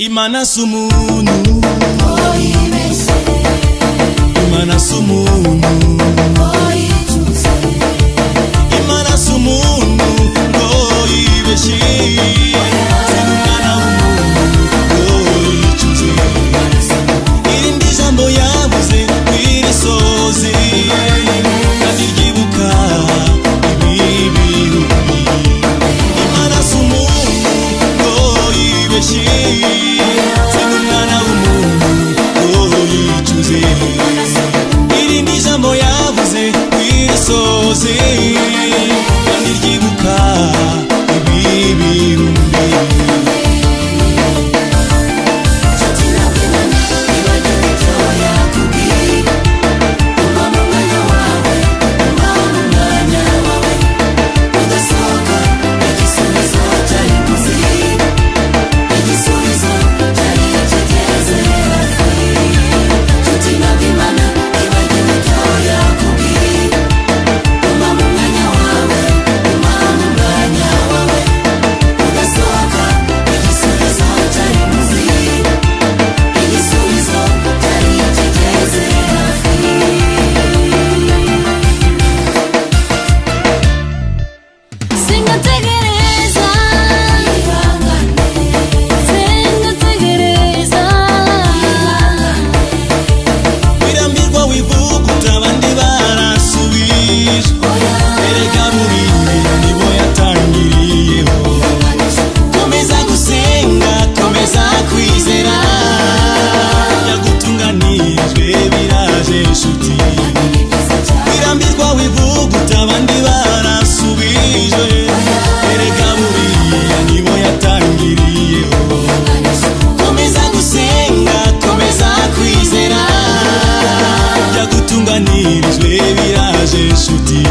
Imana si umuntu, Imana si umuntu, Imana si umuntu ngo yibeshye, si n'umwana w'umuntu ngo yicuze. Irindi jambo yavuze kw'irisozi kandi ryibuka ibibi. Imana si umuntu ngo yibeshye, si n'umwana w'umuntu ngo yicuze. Irindi jambo yavuze kw'irisozi kandi ryibuka ibibi. Nshuti, ntabwo Imana ibagiwe ibyo yakubwiye. Guma mu mwanya wawe, guma mu mwanya wawe, udasohoka. Igisubizo cyari muzi, igisubizo cyari kigeze hafi. Nshuti, ntabwo Imana ibagiwe ibyo yakubwiye. Guma mu mwanya wawe, guma mu mwanya wawe, udasohoka. Igisubizo cyari muzi, igisubizo cyari kigeze hafi. Singategereza, singategereza. Wirambirwa wivuguta abandi barasubije. Erega buriya nibo yatangiriyeho. Komeza gusenga, komeza kwizera, yagutunganirijwe biraje inshuti. Wirambirwa wivuguta abandi barasubijwe. Erega buriya nibo yatangiriyeho. Komeza gusenga, komeza kwizera, yagutunganirijwe biraje inshuti.